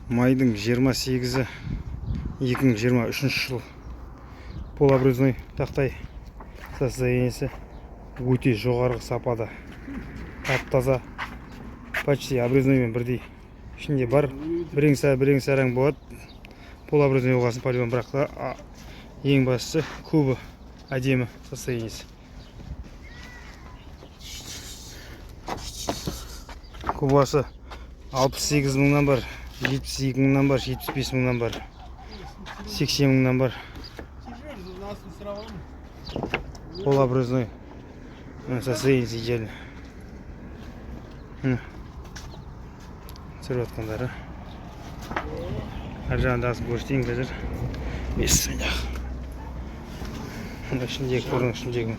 Майдың 28-і, 2023 жыл. Полуобрезной тақтай, состояниесі өте жоғарғы сапада. Тап-таза. Почти обрезной мен бірдей. Ішінде бар бірең бірең сараң болады. Полуобрезной болғасын по-любому, бірақ та ең бастысы көбі әдемі состояниесі. Кубасы 68 мыңнан бар, 72 мыңнан бар, 75 мыңнан бар, 80 мыңнан бар. Полуобрезной. Состояние идеально. Міне. Түсіріп жатқандары. Ар жағындағысын көрсетейін қазір. Бисмиллах. Мына ішіндегі, қордың ішіндегі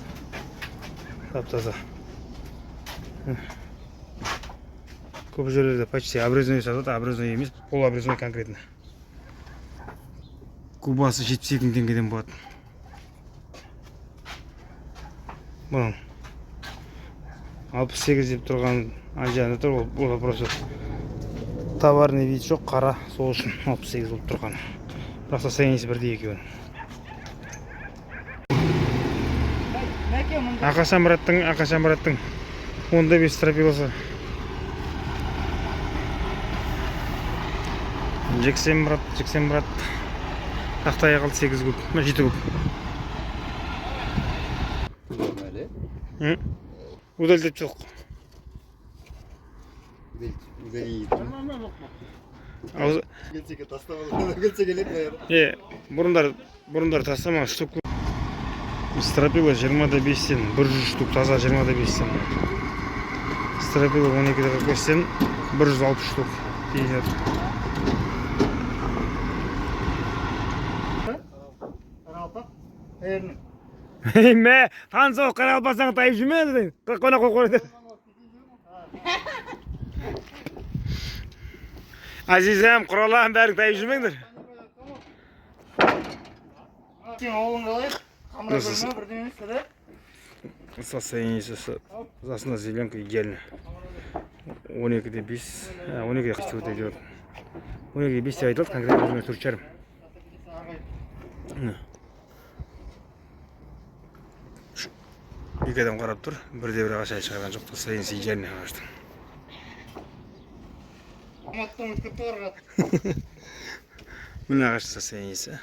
тап таза. Көп жерлерде почти обрезной сатады, обрезной емес, полуобрезной конкретно. Кубасы 72 мың теңгеден болады. Бұның 68 деп тұрған ана жағында тұр, ол просто товарный вид жоқ, қара, сол үшін 68 болып тұрған. Бірақ состояниесі бірдей екеуінің. Ақашан браттың 10,5 стропиласы. Жексен брат, Жексен брат. Тақтай қалды 8 куб, 7 куб. Удалить деп жоқ. Удалить. Ауыз- Келсе тастап, келсе келеді, наверное. Е, бұрындар тастама, штук. Стропила 20,5-тен, 100 штук таза 20,5-тен. Стропила 12,45-тен, 160 штук. Дейін жатыр. Қарақалпақ қайерінің? Мә, танысы жоқ қарақалпақстанға тайып жүрме дедім. Қонақ қой қой. Азизам, Құралан, бәрің тайып жүрмеңдер. Сен ауылың қалай? Қамыра Nasıl? көрме бірдеңе емес пе, да? Состояние засна зеленка идеально. 12,5, 12 деп айтылады. 12,5 деп айтылады, конкретно өзіме 4,5. Міне. Екі адам қарап тұр, бірде бір ағаш әлі шығарған жоқ, состояние идеально ағаштың. Алматыдан өтіп кетті ғой. Міне ағаш состояниесі.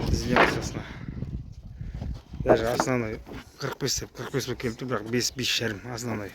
Зеленка сосна. Даже основной 45 деп 45 болып келіп тұр, бірақ 5, 5,5 основной.